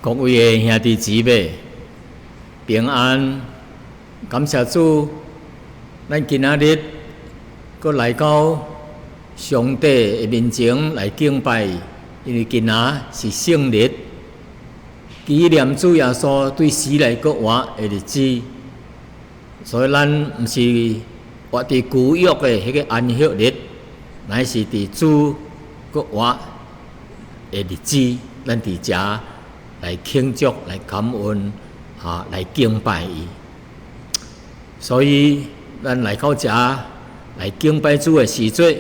各位的兄弟姊妹，平安！感謝主，咱今仔日閣來到上帝的面前來敬拜，因為今仔是聖日，紀念主耶穌對死來復活的日子，所以咱毋是活佇舊約的彼個安息日，乃是佇主復活的日子，咱佇遮來慶祝、來感恩、來敬拜伊。所以，咱來到遮來敬拜主的時陣，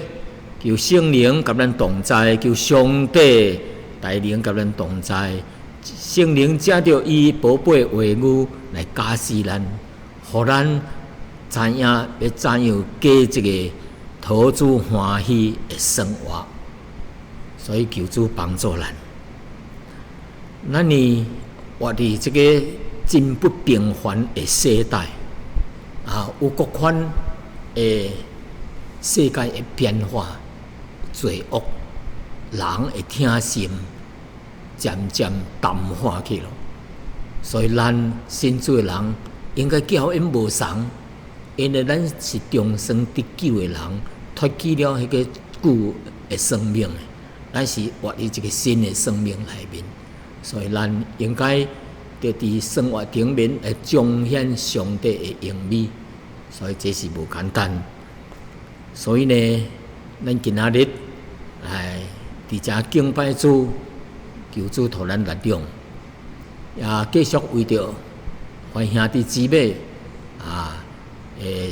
求聖靈佮咱同在，求上帝大能佮咱同在。聖靈藉著伊寶貝話語來教示咱，予咱知影欲怎樣過一个討主歡喜的生活。所以求主幫助咱。咱呢活佇這个真不平凡的世代，有各款的世界的變化、罪惡、人的疼心，漸漸淡化去囉。所以咱信主的人應該佮𪜶無仝，因為咱是重生得救的人，脫去了彼个舊的生命，咱是活佇一个新的生命內面。所以咱應該佇佇生活頂面來彰顯上帝的榮美，所以這是無簡單。所以呢，咱今仔日來佇遮敬拜主，求主予咱力量，也繼續為著阮兄弟姊妹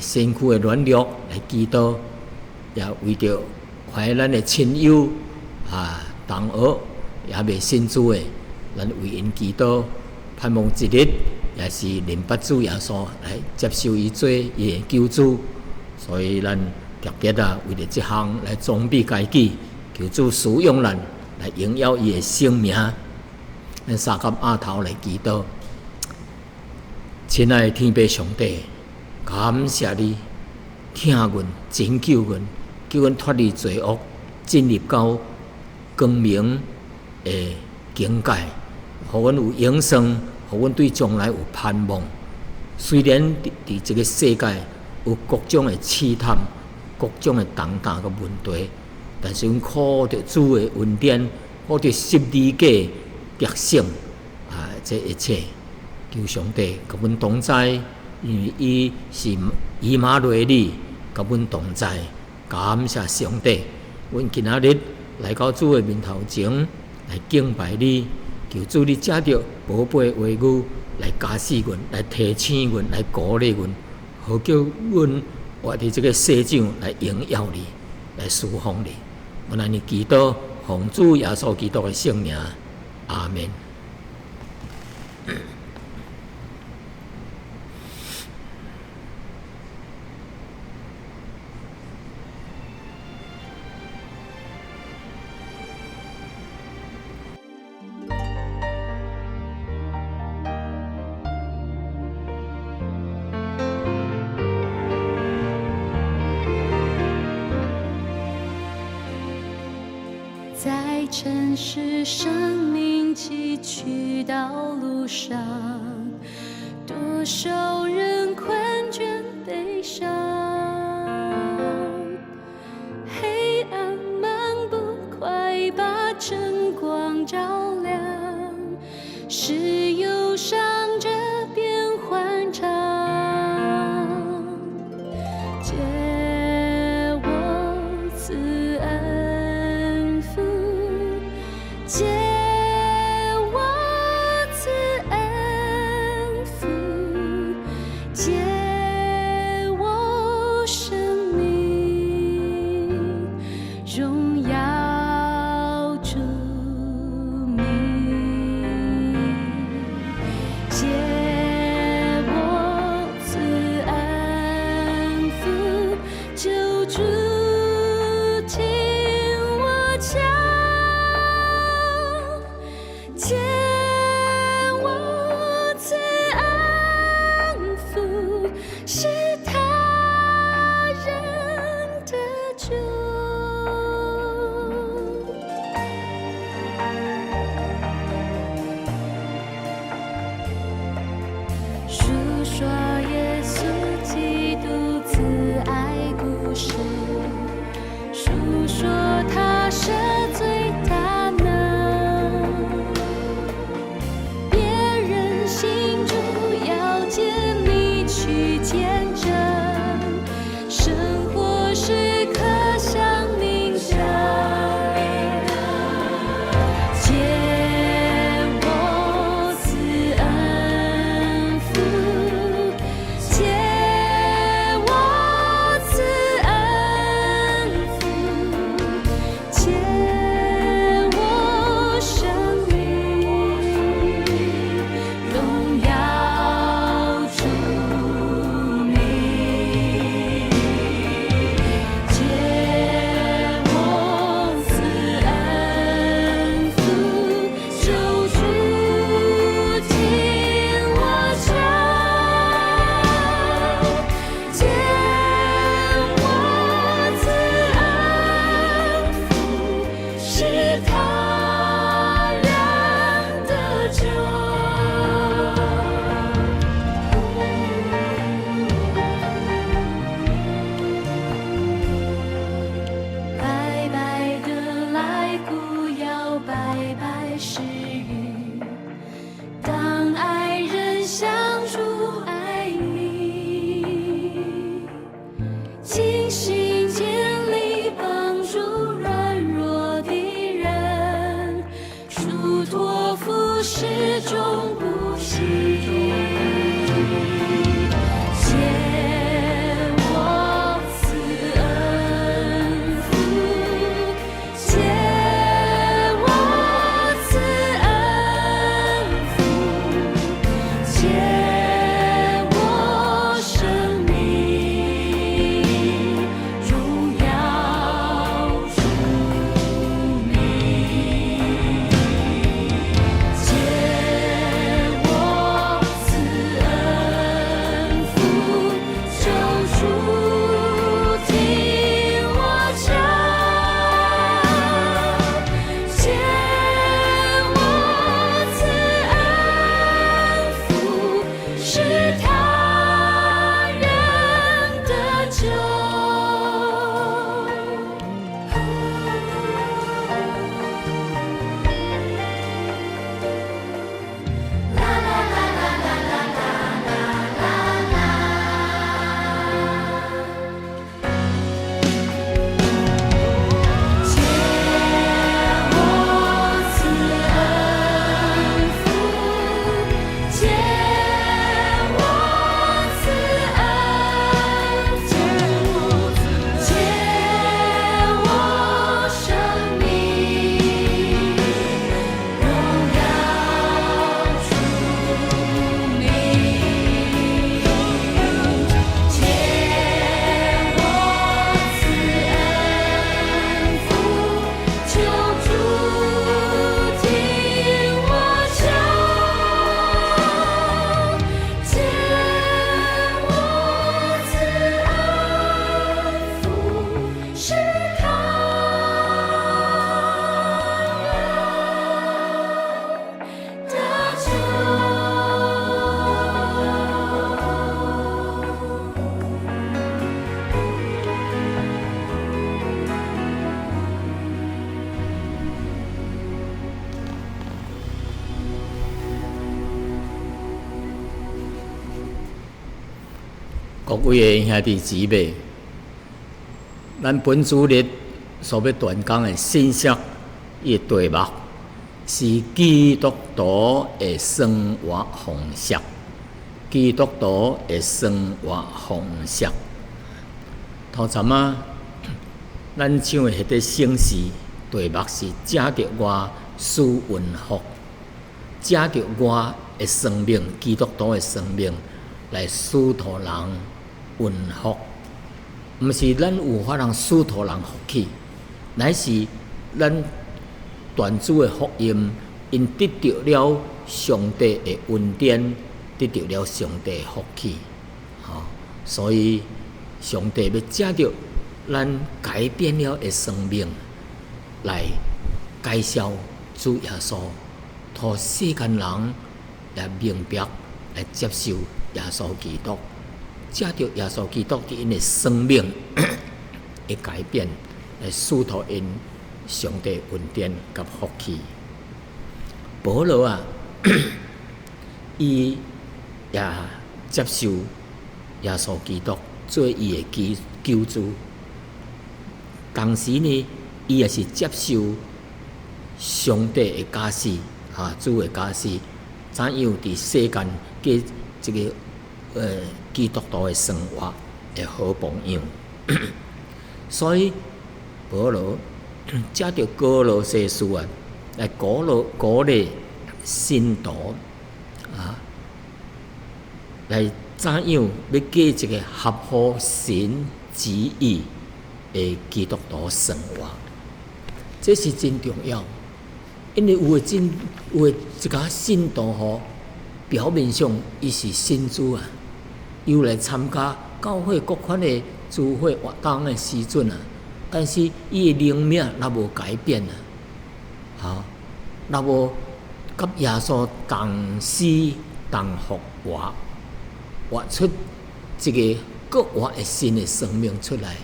身軀的軟弱來祈禱，也為著懷咱的親友同學也未信主的，咱為𪜶祈禱，盼望一日也是認捌主耶穌來接受伊做伊的救主。所以咱特別為著這項來裝備家己，求主使用咱來榮耀伊的聖名。咱三匣額頭來祈禱，親愛的天父上帝，感謝你疼阮、拯救阮，叫阮脫離罪惡，進入到光明的境界，予阮有永生，予阮對將來有盼望。雖然佇佇這个世界有各種的試探、各種的重擔佮問題，但是阮靠著主的恩典，靠著十字架得勝這一切，求上帝佮阮同在，因為伊是以馬內利，佮阮同在。感謝上帝，阮今仔日來到主的面頭前來敬拜你，求主你藉著寶貝話語來教示阮，來提醒阮，來鼓勵阮，好叫阮活佇這个世上來榮耀你，來事奉你。阮按呢祈禱，奉主耶穌基督的聖名，阿們。在城市生命崎嶇道路上，多少人困倦悲傷，黑暗漫步，快把晨光照亮，使憂傷者變歡暢。借我賜恩福，借我賜恩福，借我生命，榮耀主名。借我賜恩福，盡心竭力幫助軟弱的人，囑託服事終不息。借我賜恩福，借我賜恩福，借我生命，榮耀主名。借我賜恩福，求主聽我求。借我賜恩福，使他人得救。啦啦啦啦啦啦啦啦啦。借我賜恩福，借我賜恩福，借我生命，榮耀主名。借我賜恩福，求主聽我求。借我賜恩福，使他人得救。各位的兄弟姊妹，咱本主日所欲傳講的信息，伊的題目是基督徒的生活方式。基督徒的生活方式。頭陣仔，咱唱的彼個聖詩題目是藉著我施恩福，藉著我的生命，基督徒的生命來使予人恩福。毋是咱有法通使予人福氣，乃是咱傳主的福音，𪜶得著了上帝的恩典，得著了上帝的福氣。吼，所以上帝欲藉著咱改變了的生命，來介紹主耶穌，予世間人也明白來接受耶穌基督，藉著耶穌基督佇𪜶的生命的改變，來使予𪜶上帝恩典佮福氣。保羅啊，伊也接受耶穌基督做伊的救主。同時呢，伊也是接受上帝的教示，主的教示，怎樣佇世間過這個基督徒的生活的好榜樣。所以保羅藉著歌羅西書啊，來鼓勵信徒啊，來怎樣欲過一個合乎神旨意的基督徒生活，這是真重要。因為有的一寡信徒吼，表面上伊是信主啊，又來參加教會各款的聚會活動的時陣啊，但是伊的靈命若無改變啊，若無佮耶穌同死同復活，活出一個閣活的新的生命出來，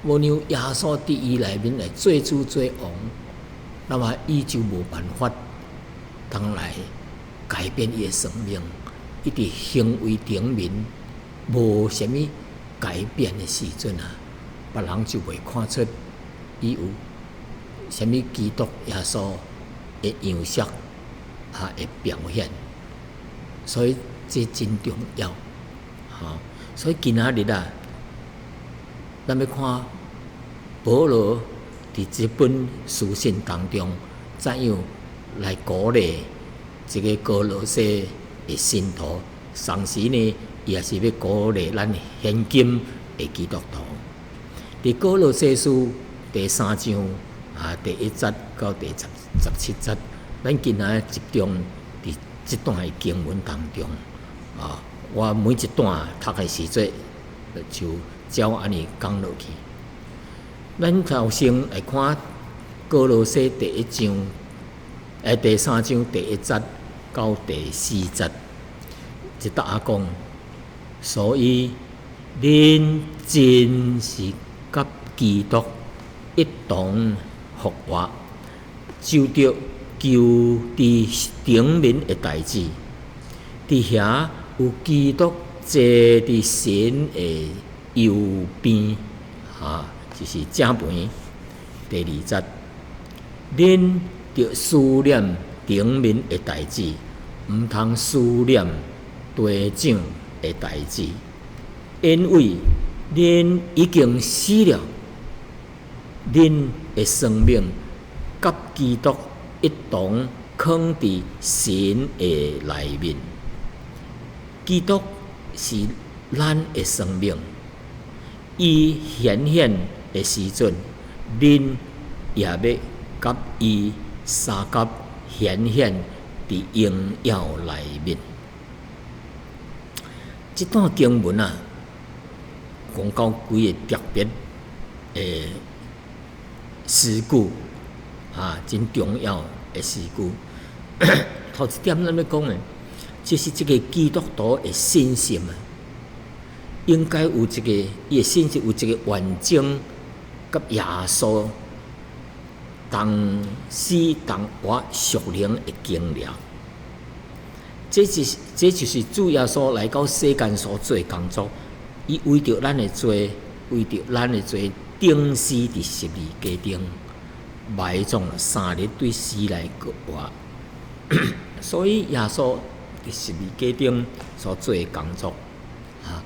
無讓耶穌佇伊內面來做主做王，那麼伊就無辦法通來改變伊的生命。伊佇行為頂面無啥物改變的時陣啊，別人就袂看出伊有啥物基督耶穌的樣式啊的表現，所以這真重要，吼。所以今仔日啊，咱欲看保羅佇這本書信當中，怎樣來鼓勵這个歌羅西的信徒，同時呢，伊也是欲鼓勵咱現今的基督徒。佇歌羅西書第三章啊，第一節到第17節，咱今仔日集中佇這段的經文當中啊。我每一段讀的時陣，就照按呢講落去。咱頭先來看歌羅西第一章，第三章第一節到第四節，這搭仔講，所以恁真是佮基督一同復活，就著求佇頂面的代誌，佇遐有基督坐佇神的右邊，哈，就是正邊。第二節，恁著思念頂面的代誌，毋通思念地上的代誌，因為恁已經死了，恁的生命佮基督一同囥佇神的內面。基督是咱的生命，伊顯現的時陣，恁也欲佮伊相佮顯現佇榮耀內面。這段經文啊，講到幾个特別的詩句啊，真重要的詩句。頭一點咱欲講的，就是這个基督徒的信心啊，應該有一个伊的信心有一个完整佮耶穌同死同活屬靈的經歷。這就是主耶穌來到世間所做的工作。伊為著咱的罪，為著咱的罪，釘死佇十字架頂，埋葬了3日，對死來復活。所以耶穌佇十字架頂所做的工作，啊，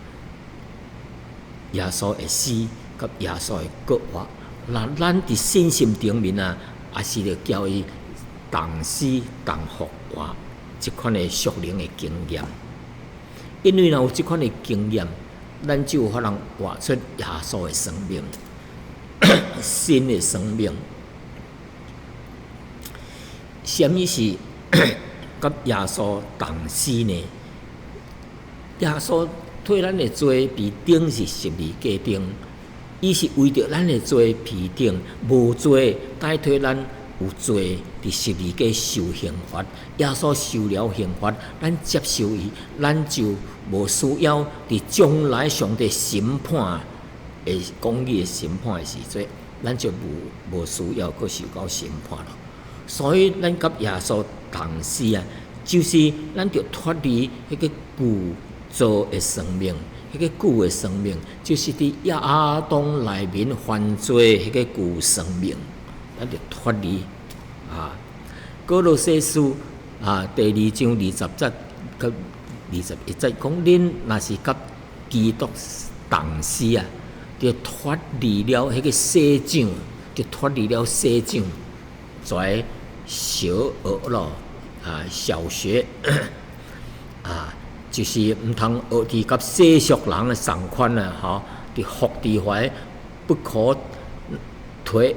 耶穌的死佮耶穌的復活，那咱佇信心頂面啊，也是著佮伊同死同復活這款的屬靈的經驗。因為若有這款的經驗，咱就有法通活出耶穌的生命，新的生命。啥物是佮耶穌同死呢？耶穌替咱的罪被釘佇十字架頂，伊是為著咱的罪被釘，無罪代替咱有罪，佇十字架受刑罰。耶穌受了刑罰，咱接受伊，咱就無需要佇將來上帝審判的公義的審判的時陣，咱就無需要閣受到審判囉。所以，咱佮耶穌同死啊，就是咱著脫離彼个舊造的生命，彼个舊的生命，就是佇亞當內面犯罪彼个舊生命，咱著脫離啊。歌羅西書啊，第二章20節佮21節講，恁若是佮基督同死啊，就脫離了彼个世長，就脫離了世長，跩小學咯，啊，小學啊，就是毋通學佇佮世俗人的仝款啊，吼，佇福佇懷不可提，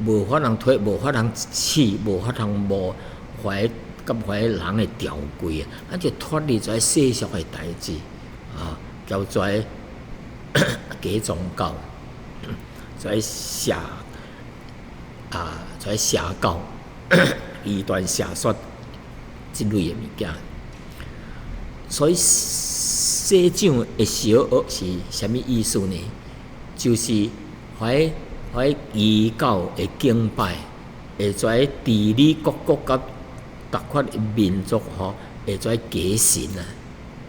無法通提，無法通試，無法通摸，懷佮懷人的條規啊，咱就脫離這世俗的代誌啊，交跩假宗教，跩邪啊，跩邪教、異端邪說這類的物件。所以世長的小學是啥物意思呢？就是懷懷異教的敬拜，會跩治理各國佮逐款的民族吼，會跩假神啊，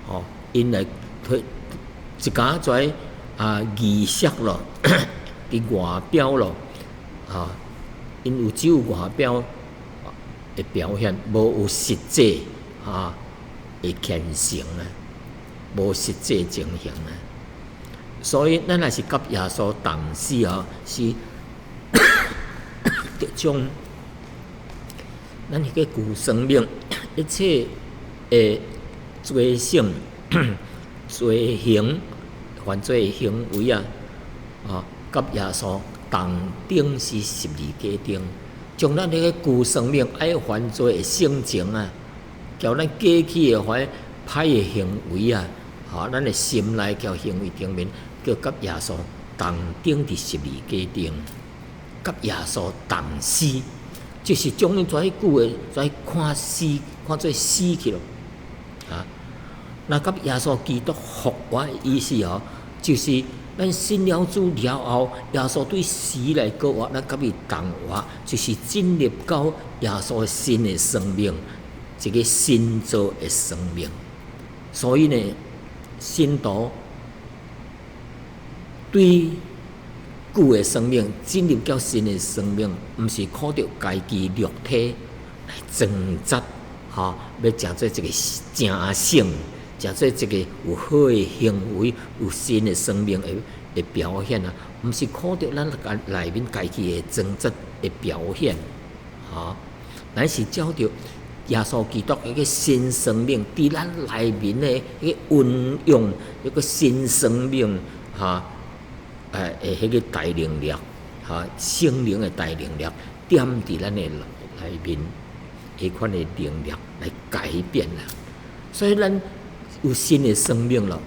吼，𪜶來推一家跩啊儀式咯，佇外表咯，啊，𪜶有只有外表的表現，無有實際啊的虔誠啊，無實際情形啊。所以咱若是佮耶穌同死哦，是著將咱彼個舊生命一切的罪性、罪行、犯罪行為啊，啊，佮耶穌同釘死十字架頂，將咱彼個舊生命愛犯罪的性情啊，交咱過去的遐歹的行為啊，哈，咱的心內交行為頂面，叫佮耶穌同釘佇十字架頂，佮耶穌同死，就是將𪜶遮久的遮看死，看做死去咯，啊！那佮耶穌基督復活的意思哦，就是咱信了主了後，耶穌對死來復活，咱佮伊同活，就是進入到耶穌新的生命，一個新造的生命。所以呢，信徒對舊的生命進入到新的生命，毋是靠著家己肉體來掙扎，吼，欲成做一個正聖，成做一個有好的行為、有新的生命的表現啊，毋是靠著咱家內面家己的掙扎的表現，吼，乃是照著耶穌基督彼個新生命佇咱內面的彼個運用，彼個新生命，哈，的彼個大能力，哈，聖靈的大能力，踮佇咱的內面，彼款的能力來改變啦。所以咱有新的生命咯，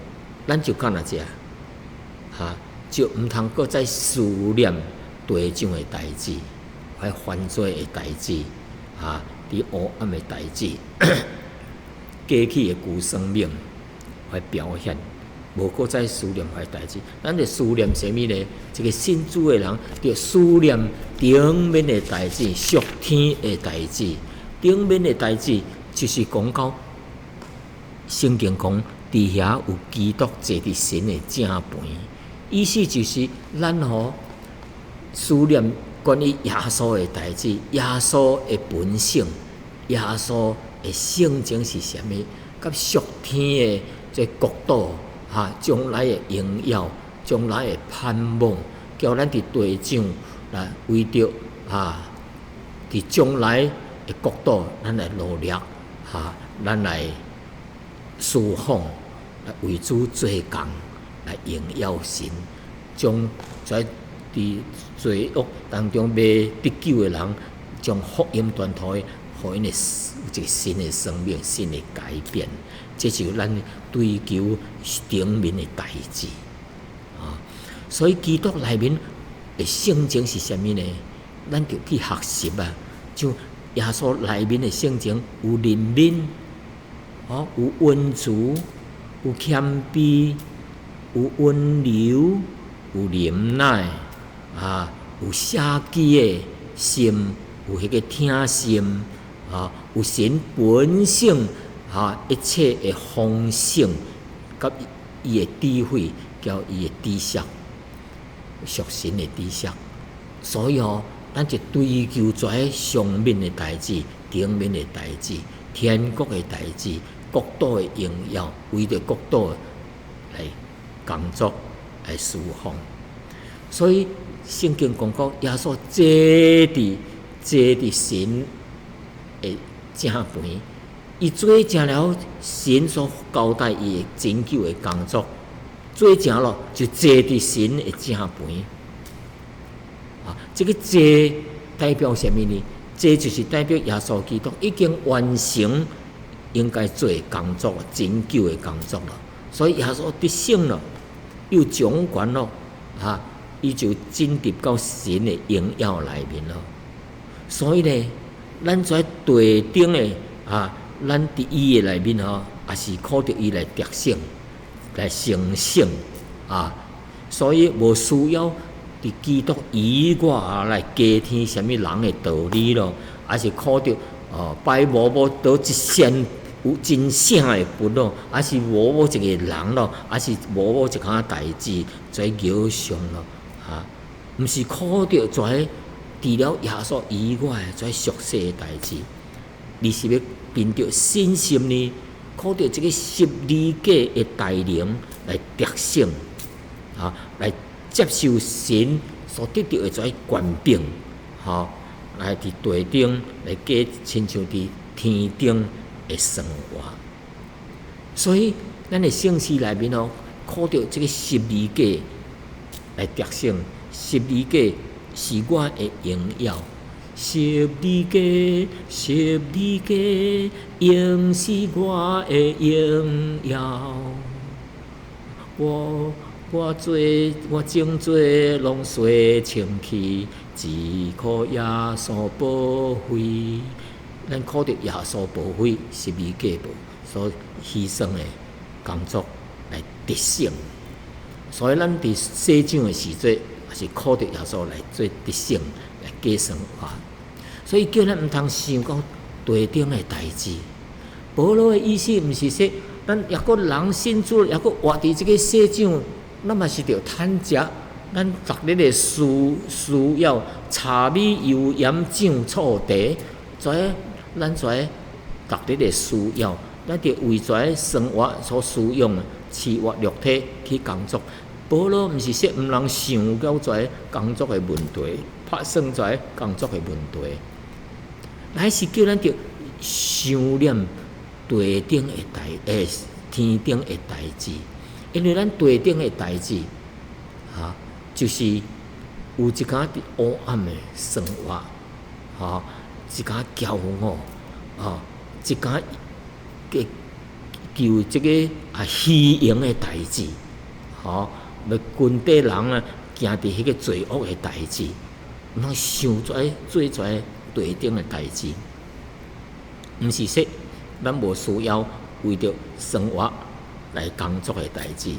咱就干焦這，哈，就毋通閣再思念地上的代誌，彼犯罪的代誌，哈，佇黑暗的代誌，過去的舊生命來表現，無閣再思念彼代誌。咱著思念啥物呢？一個信主的人，著思念頂面的代誌，屬天的代誌。頂面的代誌就是講到聖經講，佇遐有基督坐佇神的正旁，意思就是咱吼思念關於耶穌的代誌，耶穌的本性，耶穌的性情是啥物，佮屬天的這國度，哈，將來的榮耀，將來的盼望，叫咱佇地上來為著哈，佇將來的國度，咱來努力，哈，咱來侍奉，來為主做工，來榮耀神，將在佇罪惡當中欲得救的人，將福音傳予伊，予𪜶會有一個新的生命、新的改變。這就是咱追求頂面的代誌啊！所以基督內面的性情是啥物呢？咱就去學習啊！就耶穌內面的性情有憐憫，哦，有恩慈，有謙卑，有溫柔，有忍耐，啊，有捨己的心，有彼個疼心，啊，有神本性，啊，一切的豐盛，佮伊的智慧，佮伊的知識，屬神的知識。所以哦，咱就追求這上面的代誌，頂面的代誌，天國的代誌，國度的榮耀，為著國度來工作，來侍奉。所以聖經講講，耶穌坐佇神的正旁，伊做成了神所交代伊的拯救的工作，做成了就坐佇神的正旁。啊，這個坐代表啥物呢？這就是代表耶穌基督已經完成應該做的工作，拯救的工作了。所以耶穌得勝了，又掌權了，啊，伊就進入到神的榮耀內面咯。所以呢，咱在地頂的啊，咱佇伊的內面吼，也是靠著伊來得勝，來成聖啊。所以無需要佇基督以外來加添啥物人的道理咯，還是靠著哦拜某某佗一仙有真聖的佛咯，抑是某某一个人咯，抑是某某一項代誌做偶像咯，哈，毋是靠著這除了耶穌以外這俗世的代誌，而是欲憑著信心呢，靠著這个十字架的大能來得勝，哈，來接受神所得著的這權柄，吼，來佇地頂來過親像佇天頂的生活。所以，咱的聖詩內面哦，靠著這个十字架來得勝，十字架是我的榮耀。十字架，十字架，應是我的榮耀。我罪我眾罪攏洗清去，只靠耶穌寶血。咱靠著耶穌寶血十字架所犧牲的工作來得勝。所以咱佇洗獎的時陣，也是靠著耶穌來做得勝，來過生活。所以叫咱毋通想講地頂的代誌。保羅的意思毋是說，咱抑閣人信主，抑閣活佇這个世上，咱嘛是著趁食。咱逐日的需要柴米油鹽醬醋茶，這咱這逐日的需要，咱著為這生活所需用的飼活肉體去工作。保羅毋是說毋通想到這工作的問題，拍算這工作的問題，乃是叫咱著想念地頂的代，天頂的代誌，因為咱地頂的代誌，哈，就是有一寡佇黑暗的生活，吼，一寡驕傲，吼，一寡嘅求這个虛榮的代誌，吼，欲跟綴人啊，行佇彼个罪惡的代誌，毋通想這做這地頂的代誌，毋是說咱無需要為著生活來工作的代誌。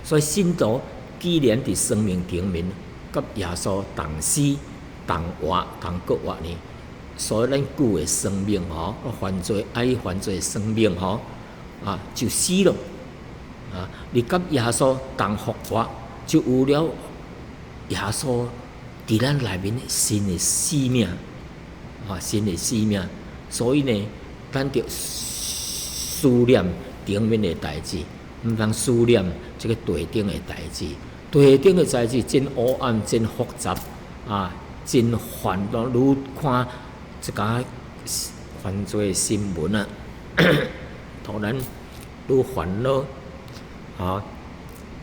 所以信徒既然佇生命頂面，佮耶穌同死、同活、同復活呢，所以咱舊的生命吼，犯罪愛犯罪的生命吼，就死了。你佮耶穌同復活，就有了耶穌佇咱內面新的生命，新的生命。所以呢，咱著思念頂面的代誌，毋通思念這个地頂的代誌。地頂的代誌真黑暗、真複雜，真煩惱。愈看這個犯罪的新聞啊，予咱愈煩惱，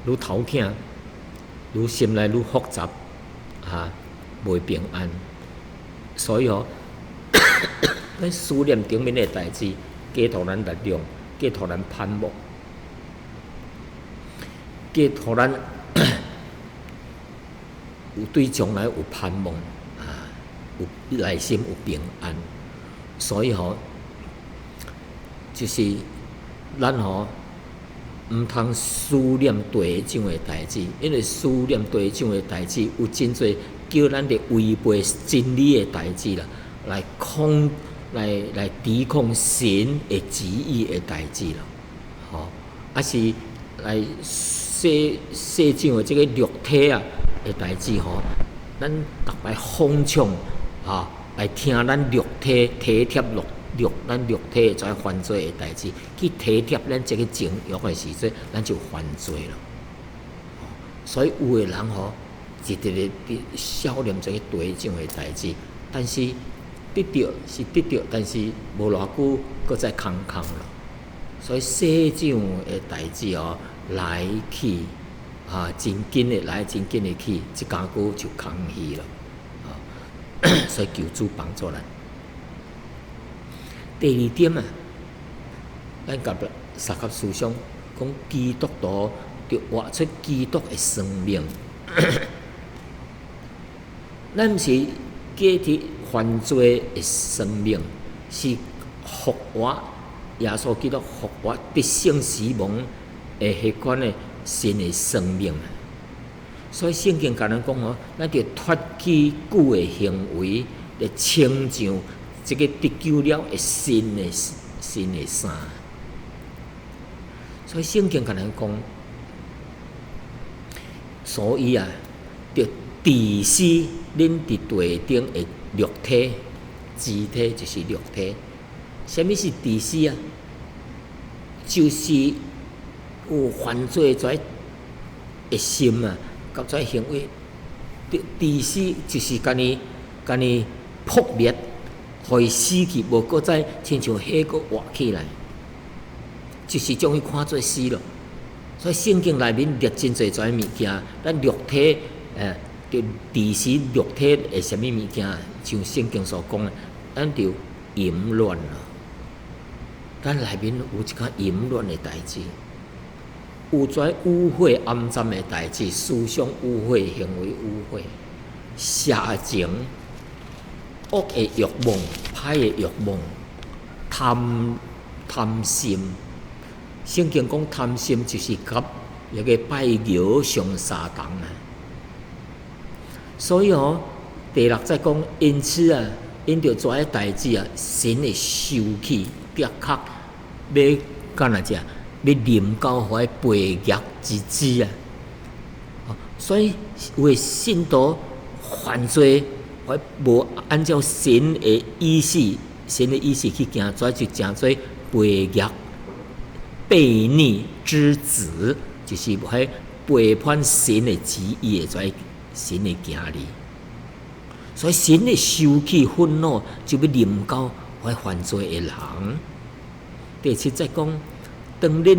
愈頭疼，愈心內愈複雜，袂平安。所以哦，咱思念頂面的代誌，加予咱力量，加予咱盼望，加予咱有對將來有盼望，有內心有平安。所以吼，就是咱吼毋通思念地上的代誌，因為思念地上的代誌有真濟叫咱佇違背真理的代誌啦，來抵抗神的旨意的代誌啦，吼，抑是來世世上的這个肉體啊的代誌吼，咱逐擺奉從啊，來聽咱肉體體貼肉肉咱肉體在犯罪的代誌，去體貼咱這个情欲的時陣，咱就犯罪了。所以有的人吼，一直咧佇想念這个地上的代誌，但是得著是得著，但是無偌久，閣再空空了。所以世上的代誌哦，來去啊，真緊的來，真緊的去，一工久就空虛了。所以求主幫助咱。第二點啊，咱共相佮思想，講基督徒著活出基督的生命。咱毋是過佇犯罪的生命，是復活耶穌基督復活得勝死亡的彼款的新的生命。所以聖經共咱講吼，咱著脫去舊的行為，來穿上這个得救了的新的新的衫。所以聖經共咱講，所以啊，著治死恁佇地頂的肉體，肢體就是肉體。啥物是治死啊？就是有犯罪這的心啊，佮這行為，治死就是共伊共伊撲滅，予伊死去，無閣再親像火閣活起來，就是將伊看做死咯。所以聖經內面列真濟這物件，咱肉體著治死肉體的啥物物件，像聖經所講的，咱著淫亂咯。咱內面有一寡淫亂的代誌，有這污穢骯髒的代誌，思想污穢、行為污穢、邪情、惡的慾望、歹的慾望、貪心。聖經講貪心就是佮一個拜偶像相同啊。所以哦，第六節講，因此啊，因著這个代誌啊，神會受氣，的確欲干那只，欲臨到彼個悖逆之子啊。所以有的信徒犯罪，或無按照神的意思，神的意思去行，這就成做悖逆、悖逆之子，就是彼背叛神的旨意的這神的囝兒。所以神的受氣憤怒就欲臨到彼犯罪的人。第七節講，當恁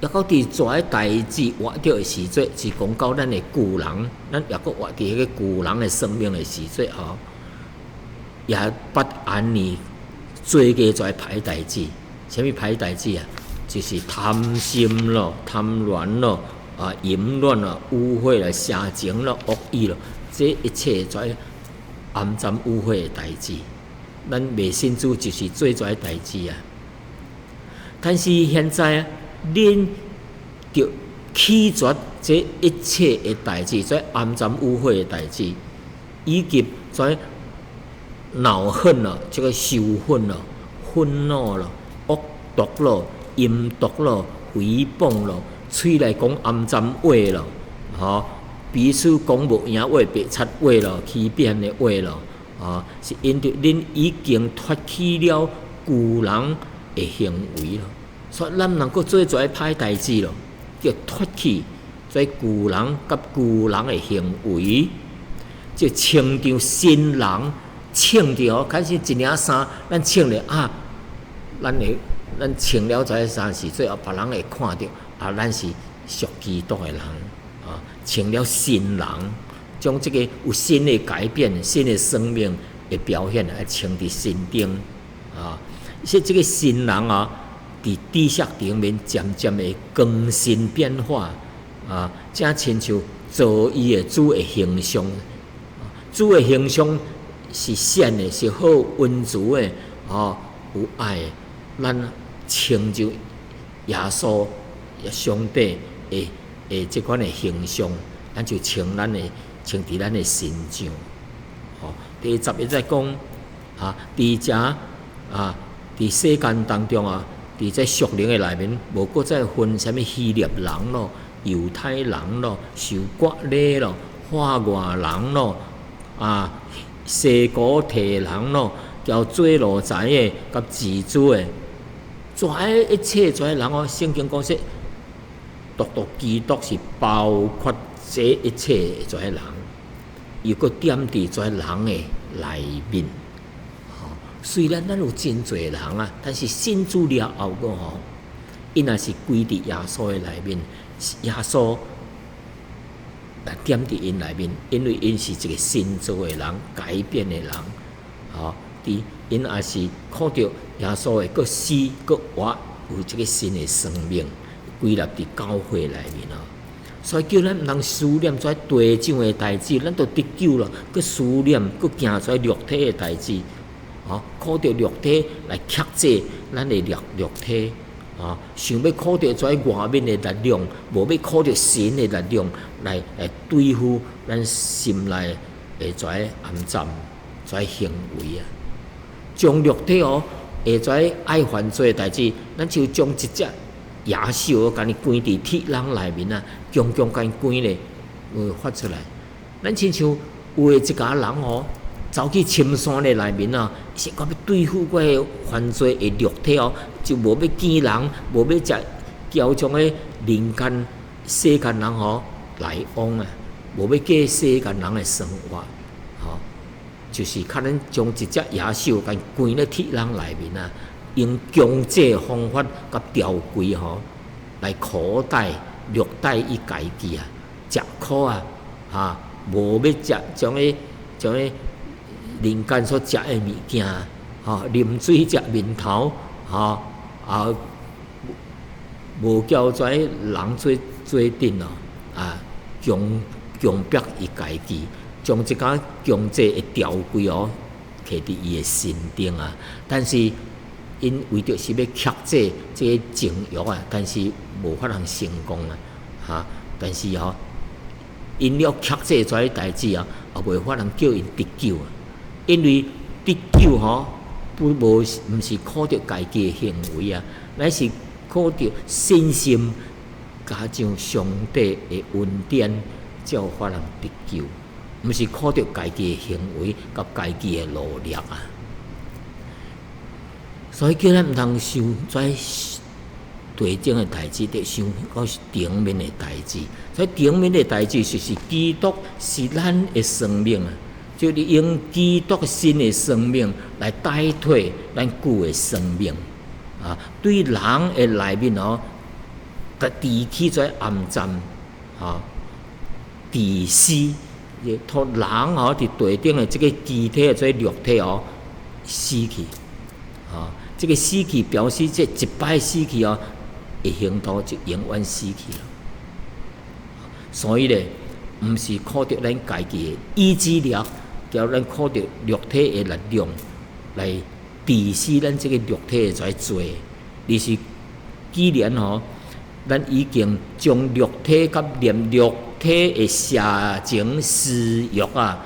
猶閣佇這个代誌活著的時陣，是講到咱的舊人，咱猶閣活佇彼個舊人的生命的時陣吼，也捌按呢做過這歹代誌，啥物歹代誌啊？就是貪心咯、貪戀咯、啊淫亂咯、污穢咯、邪情咯、惡意咯，這一切這骯髒污穢的代誌，咱未信主就是做這代誌啊。但是現在恁著棄絕這一切的代誌，這骯髒污穢的代誌，以及這惱恨咯、這個仇恨咯、憤怒咯、惡毒咯、陰毒咯、誹謗咯、喙內講骯髒話咯，吼，彼此講無閒話、白賊話咯、欺騙的話咯，啊，是因著恁已經脫去了舊人的行為咯，所以咱毋通閣做這歹代誌咯，叫脫去這舊人佮舊人的行為，就穿著新人，穿著哦，開始一領衫，咱穿咧啊，咱會咱穿了這衫時，最後別人會看著啊，咱是屬基督的人啊，穿了新人，將這個有新的改變、新的生命的表現來穿佇身頂啊。所以這個新人啊，佇知識頂面漸漸的更新變化啊，正親像造伊的主的形象。主的形象是善的，是好溫慈的，哦，有愛的。咱穿著耶穌、上帝的這款的形象，咱就穿咱的穿佇咱的身上。吼，第十一節講啊，佇遮啊，佇世間當中啊，佇這屬靈的內面，無閣再分啥物希臘人咯、猶太人咯、受割禮咯、化外人咯、啊，西古提人咯，交做奴才的、佮自主的，這一切這人哦，聖經講說，獨獨基督是包括這一切這人，又閣踮佇這人的內面。雖然咱有真濟人啊，但是信主了後閣吼，𪜶若是歸佇耶穌的內面，耶穌來踮佇𪜶內面，因為𪜶是一個新造的人，改變的人，吼，佇𪜶也是靠著耶穌的閣死閣活，有這個新的生命歸納佇教會內面哦。所以叫咱毋通思念這地上的代誌，咱都得救了，閣思念閣行這肉體的代誌。吼，靠著肉體來克制咱的肉體，啊，想欲靠著這外面的力量，無欲靠著神的力量來對付咱心內的這骯髒這行為啊，將肉體哦會遮愛犯罪的代誌，咱就將一隻野獸共伊關佇鐵籠內面啊，強強共伊關咧，會發出來。咱親像有的一家人吼，走去深山的內面啊，是講欲對付我的犯罪的肉體哦，就無欲見人，無欲食，交將个人間世間人吼來往啊，無欲過世間人的生活，吼，就是較咱將一隻野獸共關咧鐵籠內面啊，用強制方法佮條規吼來苦待虐待伊家己啊，食苦啊，哈，無欲食將个將个人間所食的物件，吼，啉水食面頭，吼，啊，無交遮人做做陣咯，啊，強強迫伊家己，將這個強制的條規哦，摕佇伊的身頂啊。但是𪜶為著是欲克制這个情欲啊，但是無法通成功啊，哈！但是吼，𪜶了克制這个代誌啊，也袂法通叫𪜶得救啊，因為得救吼，不無毋是靠著家己的行為啊，乃是靠著信心加上上帝的恩典，才有法通得救，毋是靠著家己的行為佮家己的努力啊。所以叫咱毋通想這地頂的代誌，得想到頂面的代誌。所以頂面的代誌就是基督是咱的生命啊，就是用基督新的生命來代替咱舊的生命啊。對人的內面哦，佮治去這暗暫啊，治死，予人吼佇地頂的這个肢體的這個肉體哦死去啊。這个死去表示這一擺死去哦，的行動就永遠死去了。所以咧，毋是靠著咱家己的意志力，叫咱靠著肉體的力量來治死咱這个肉體的這個罪，而是既然吼，咱已經將肉體佮連肉體的邪情私欲啊，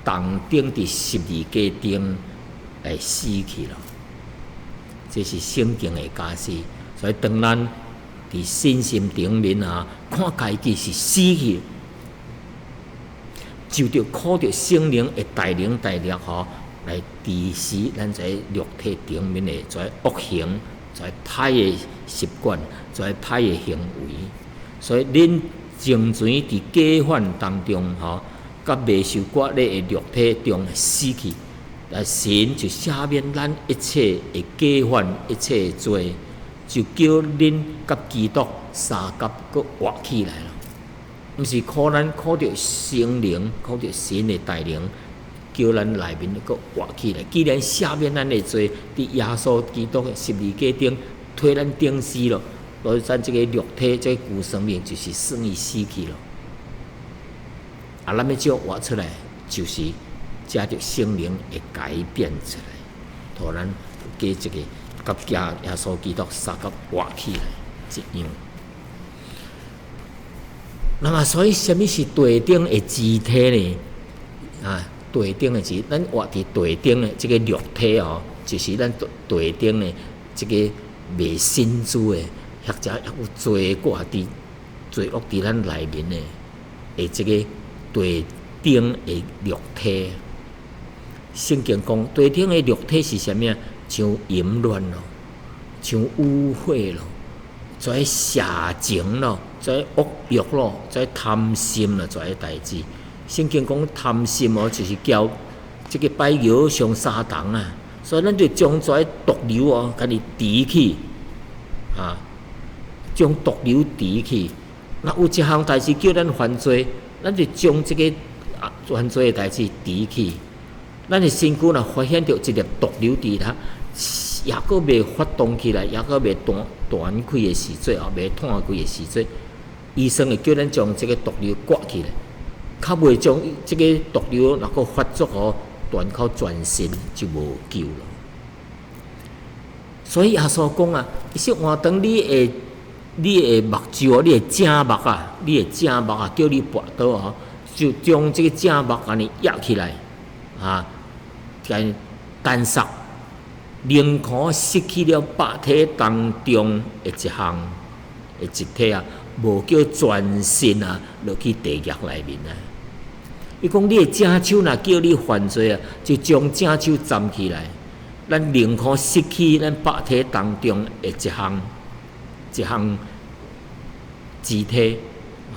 同釘佇十字架頂來死去了。這是聖經的教示，所以當咱佇信心頂面啊，看家己是死去，就著靠著聖靈的帶領帶力吼，來治死咱這肉體頂面的這惡行、這歹的習慣、這歹的行為。所以恁從前佇過犯當中吼，佮未受割禮的肉體中死去。啊！神就赦免咱一切的過犯、一切的罪，就叫恁佮基督相佮閣活起來了。毋是靠咱靠著聖靈、靠著神的帶領，叫咱內面閣活起來。既然赦免咱的罪，佇耶穌基督的十字架頂替咱釘死了，所以咱這个肉體、這个舊生命就是算伊死去了。啊，咱欲怎活出來，就是藉著聖靈會改變出來，予咱過這个佮耶穌基督相佮活起來一樣。那麼，所以啥物是地頂的肢體呢？啊，地頂的肢，咱活佇地頂的這个肉體哦，就是咱地頂的這个未信主的，或者猶有罪掛佇罪惡佇咱內面的，的這个地頂的肉體。聖經講，地頂的肉體是啥物啊？像淫亂咯，像污穢咯，這邪情咯，這惡欲咯，這貪心咯，這代誌。聖經講貪心哦，就是叫這个拜偶像撒旦啊。所以咱就將這毒瘤哦，共伊除去啊，將毒瘤除去。若有一項代誌叫咱犯罪，咱就將這个犯罪的代誌除去。咱的身軀若發現著一粒毒瘤佇遐，猶閣未發動起來，猶閣未斷斷開的時陣哦，未斷開的時陣，醫生會叫咱將這个毒瘤割起來，較袂將這个毒瘤若閣發作哦，斷到全身就無救了。所以耶穌講啊，伊說換當你的目睭，你的正目啊，你的正目啊，叫你跋倒哦，就將這个正目共你掖起來，啊，共單殺，寧可失去了百體當中的一項的一體啊，無叫全身啊落去地獄內面啊！伊講你的正手若叫你犯罪啊，就將正手斬起來。咱寧可失去咱百體當中的一項一項肢體，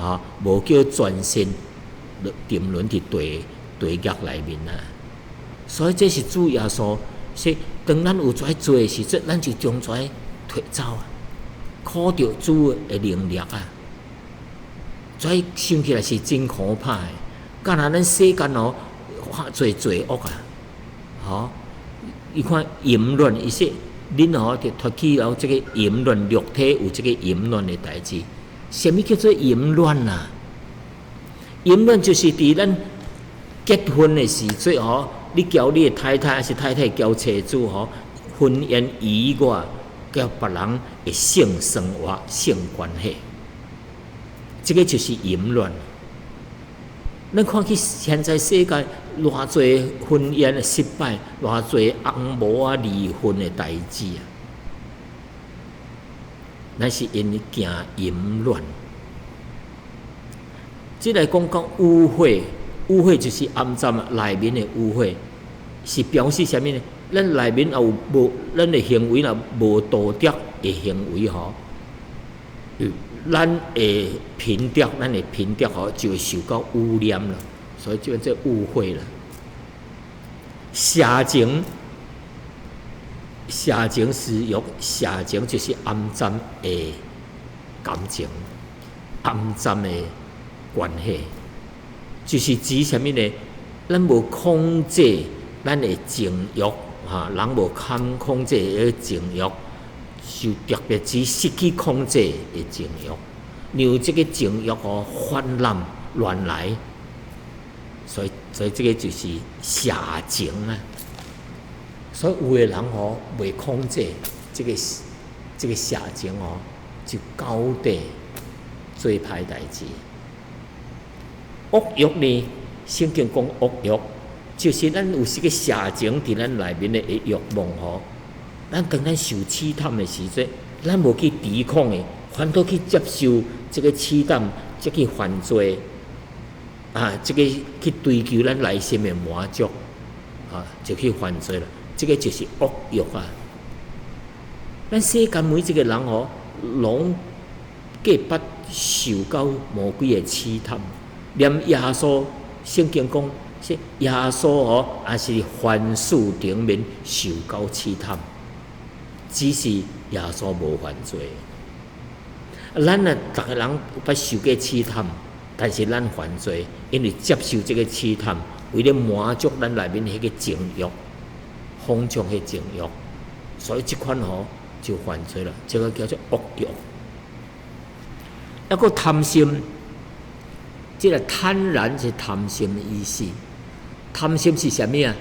啊，無叫全身落沉淪佇地獄內面啊！所以這是主耶穌說，當咱有這罪的時陣，咱就將這提走啊，靠著主的能力啊，這想起來是真可怕的。敢若咱世間哦，較濟罪惡啊，吼！伊看淫亂，伊說恁吼就脫去了這個淫亂肉體有這個淫亂的代誌。啥物叫做淫亂啊？淫亂就是佇咱結婚的時陣吼，你交你的太太，還是太太交妻子吼，婚姻以外，佮別人的性生活、性關係，這個就是淫亂。咱看去現在世界偌濟婚姻的失敗，偌濟翁某仔離婚的代誌啊！咱是因為驚淫亂。這來講講污穢，污穢就是骯髒內面的污穢，是表示啥物呢？咱內面也有無，咱的行為若無道德的行為吼，咱的品德，咱的品德吼就會受到污染了，所以就叫污穢了。邪情，邪情私欲，邪情就是骯髒的感情，骯髒的關係，就是指啥物呢？咱無控制咱的情欲，哈，人無控控制彼个情欲，就特別指失去控制的情欲，讓這個情欲吼泛濫亂來，所以這個就是邪情啊。所以有的人吼袂控制這個邪情吼，就搞得做歹代誌。惡欲呢？聖經講惡欲，就是咱有這個邪情佇咱內面的欲望吼。咱當咱受試探的時陣，咱無去抵抗的，反倒去接受這個試探，這去犯罪，啊，這個去追求咱內心的滿足，啊，就去犯罪了。這個就是惡欲啊！咱世間每一個人吼，攏皆捌受到魔鬼的試探，連耶穌聖經講，說耶穌吼也是凡事頂面受到試探，只是耶穌無犯罪。咱啊，逐个人捌受過試探，但是咱犯罪，因為接受這個試探，為了滿足咱內面彼個情欲，放縱彼情欲，所以這款吼就犯罪了。這個叫做惡欲。抑閣貪心，這個貪婪是貪心的意思。貪心是啥物啊？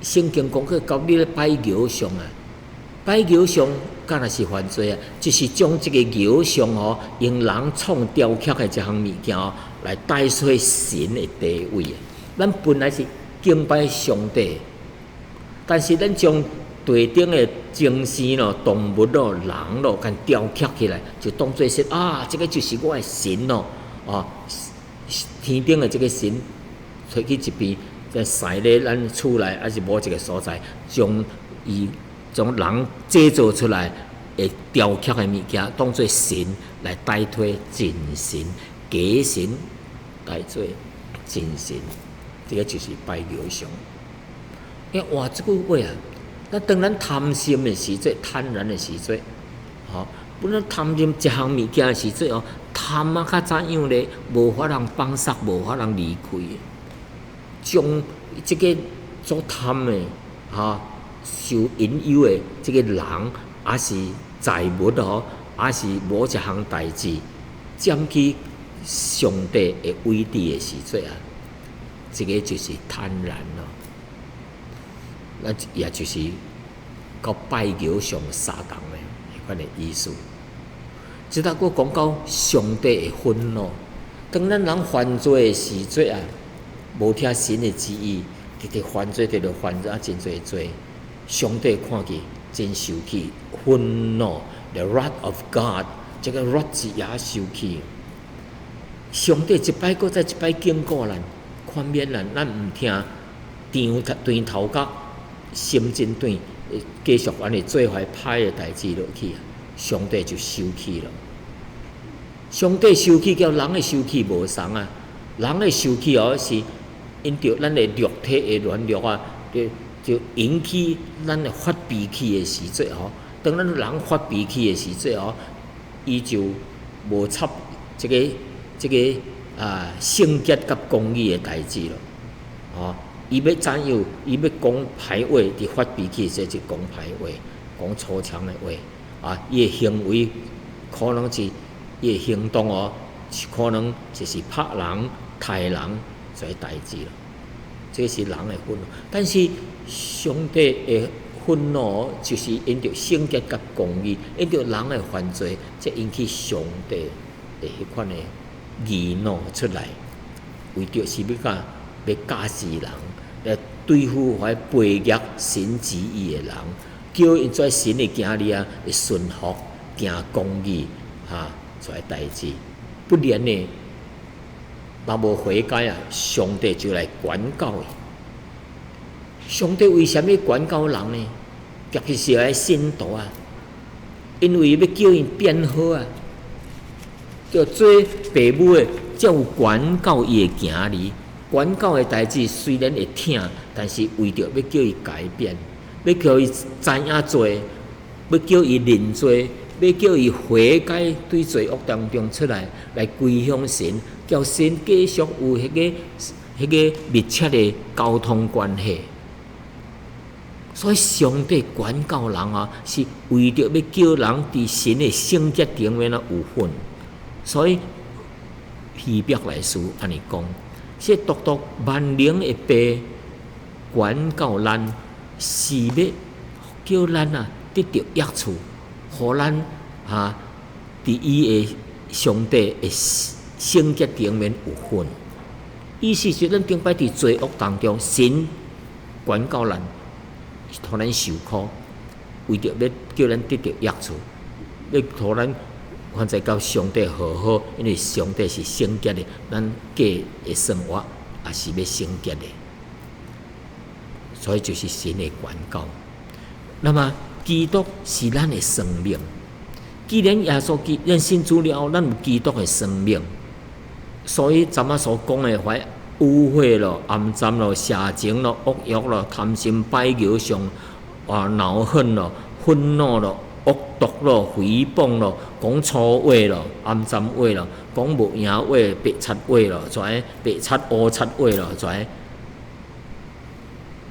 聖經講去到你咧拜偶像啊，拜偶像敢若是犯罪啊？就是將這個偶像吼，用人創雕刻的這項物件吼，來代替神的地位啊。咱本來是敬拜上帝，但是咱將地頂的精神咯、動物咯、人咯，共雕刻起來，就當做說啊，這個就是我的神咯，啊，天頂的這個神，揣去一邊，再踅咧咱厝內，抑是某一個所在，將伊將人製造出來的雕刻的物件，當做神來代替真神，假神代替真神，這個就是拜偶像。欸，換這句話啊，咱當咱貪心的時陣，貪婪的時陣，吼，本來貪心一項物件的時陣哦，貪啊較怎樣咧？無法通放捒，無法通離開，將這個做貪的，吼，受引誘的這個人，抑是財物吼，抑是某一項代誌，佔去上帝的位置的時陣啊，這個就是貪婪咯。那也就是佮拜偶像相仝的彼款的意思。這搭閣講到上帝的憤怒，當咱人犯罪的時陣啊，無聽神的旨意，直直犯罪，直直犯罪啊，真濟罪。上帝看見真受氣，憤怒，the wrath of God，這個 wrath 字也受氣。上帝一擺閣再一擺警告咱，勸勉咱，咱毋聽，長斷頭殼，心真斷，繼續按呢做壞歹的代誌落去，上帝就生氣了。上帝生氣佮人的生氣無仝啊！人的生氣哦，是因著咱的肉體的軟弱啊，就引起咱的發脾氣的時陣吼。當咱人發脾氣的時陣吼，伊就無插這個聖潔佮公義的代誌咯。吼，伊欲怎樣？伊欲講歹話，佇發脾氣的時陣就講歹話，講粗獷的話。啊，伊的行為可能是伊的行動哦，可能就是拍人、刣人這個代誌咯。這是人的憤怒，但是上帝的憤怒就是因著聖潔佮公義，因著人的犯罪，才引起上帝的彼款的義怒出來，為著是欲干欲教示人，來對付遐背逆神旨意的人，叫𪜶做神的囝兒啊，會順服行公義，哈，這個代誌。不然呢，若無悔改啊，上帝就來管教伊。上帝為啥物管教人呢？特別是遐信徒啊，因為欲叫𪜶變好啊，叫做父母的才有管教伊的囝兒。管教的代誌雖然會疼，但是為著欲叫伊改變，欲叫伊知影罪，欲叫伊認罪，欲叫伊悔改，對罪惡當中出來，來歸向神，叫神繼續有彼個密切的溝通關係。所以上帝管教人啊，是為著欲叫人佇神的聖潔頂面啊有份。所以希伯來書按呢講，這獨獨萬能的父管教咱，是欲叫咱啊得著益處，予咱哈佇伊的上帝的聖潔頂面有份。意思是咱頂擺佇罪惡當中，神管教咱，予咱受苦，為著欲叫咱得著益處，欲予咱反正佮上帝和好，因為上帝是聖潔的，咱過的生活也是欲聖潔的，所以就是神的管教。那麼基督是咱的生命，既然耶穌基督，咱信主了後，咱有基督的生命，所以昨仔所講的話，污穢咯、骯髒咯、邪情咯、惡欲咯、貪心擺牛相啊、惱恨咯、憤怒咯、惡毒咯、誹謗咯、講粗話咯、骯髒話咯、講無閒話、白賊話咯，怎白賊烏賊話咯，怎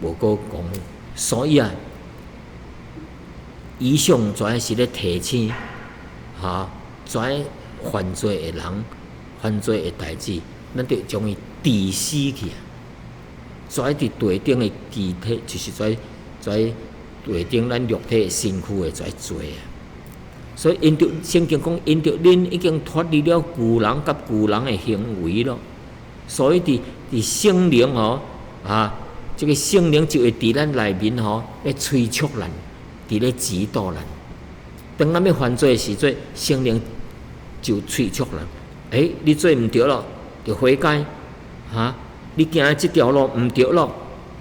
無閣講。所以啊，以上怎是咧提醒，哈，怎犯罪的人、犯罪的代誌，咱著將伊治死去啊！怎佇地頂的肢體，就是在地頂咱肉體的身軀的這罪啊！所以因著聖經講，因著恁已經脫離了舊人佮舊人的行為咯，所以佇聖靈吼啊，這個聖靈就會佇咱內面吼，咧催促咱，佇咧指導咱。當咱欲犯罪的時陣，聖靈就催促咱。欸，你做毋著咯，著悔改，哈！你行這條路毋著咯，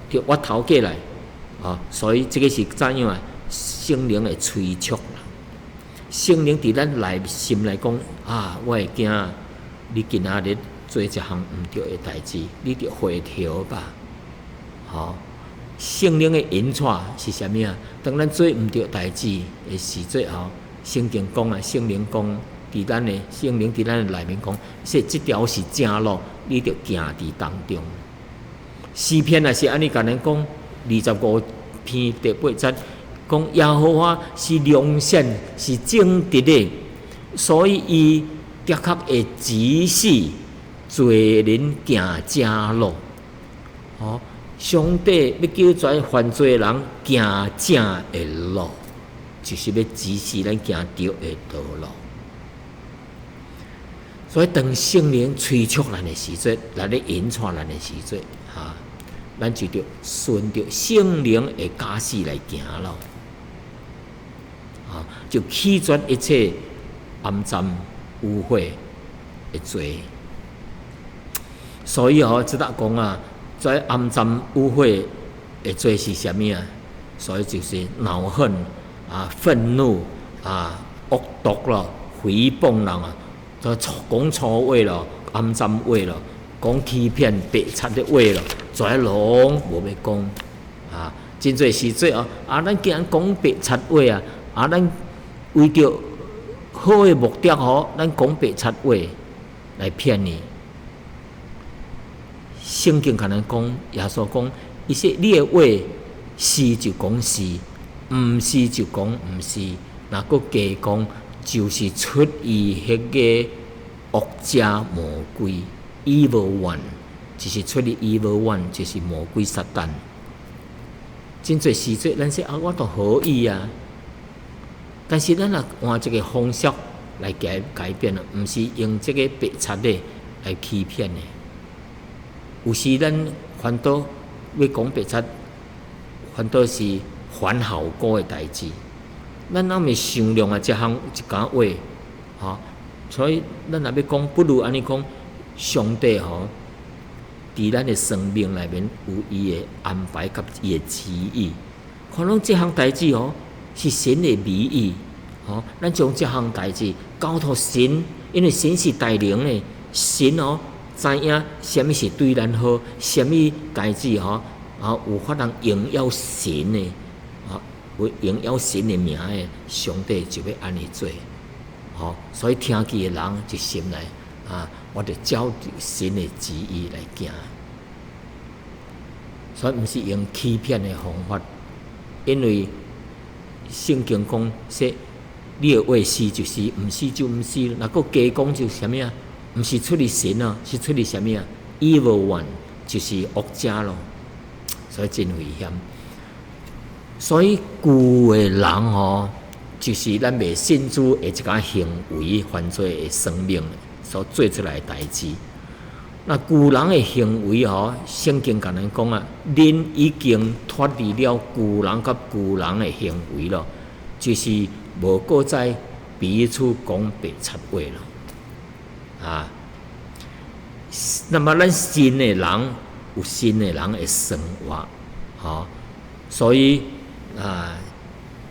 著越頭過來，啊！所以這個是怎樣啊？聖靈的催促啦。聖靈佇咱內心來講啊，我的囝，你今仔日做一項毋著的代誌，你著回頭吧。吼，聖靈的引帶是啥物啊？當咱做毋著代誌的時陣吼，聖經講啊，聖靈講。佇咱的聖靈佇咱的內面講，說這條是正路，你著行佇當中。詩篇也是按呢共咱講，25篇第八節，講耶和華是良善，是正直的，所以伊的確會指示罪人行正路。吼，上帝欲叫這犯罪的人行正的路，就是欲指示咱行對的道路。所以，當聖靈催促咱的時陣，來咧引帶咱的時陣，哈，咱就著順著聖靈的教示來行咯。啊，就棄絕一切骯髒污穢的罪。所以吼，這搭講啊，這骯髒污穢的罪是啥物啊？所以就是惱恨啊、憤怒啊、惡毒咯、誹謗人啊，這講粗話咯、骯髒話咯、講欺騙、白賊的話咯，這攏無欲講啊！真濟時陣哦，啊，咱既然講白賊話啊，啊，咱為著好的目的吼，咱講白賊話來騙你。聖經共咱講，耶穌講，伊說你的話是就講是，毋是就講毋是，若閣加講，就是出於彼个惡者魔鬼 evil one，就是出於 evil one，就是魔鬼撒旦。真濟時陣，咱說啊，我都好意啊，但是咱若換一个方式來改變了，毋是用這个白賊的來欺騙的。有時咱反倒欲講白賊，反倒是反效果的代誌。咱攏會商量啊，這項一寡話，吼，所以咱若欲講，不如按呢講，上帝吼，佇咱的生命內面有伊的安排佮伊的旨意。可能這項代誌吼是神的美意，吼，咱將這項代誌交託神，因為神是大能的，神哦知影啥物是對咱好，啥物代誌吼啊有法通榮耀神的，啊有榮耀神的名的，上帝就欲按呢做，吼，所以聽見的人就心內啊，我著照神的旨意來行，所以毋是用欺騙的方法，因為聖經講說，你的話是就是，毋是就毋是，若閣加講就啥物啊？毋是出於神啊，是出於啥物啊？Evil one 就是惡者咯，所以真危險。所以舊的人吼，就是咱未信主的一寡行為犯罪的生命所做出來的代誌。那舊人的行為吼，聖經共咱講啊，恁已經脫離了舊人佮舊人的行為咯，就是無閣再彼此講白賊話咯。啊，那麼咱新的人有新的人的生活，吼，所以啊，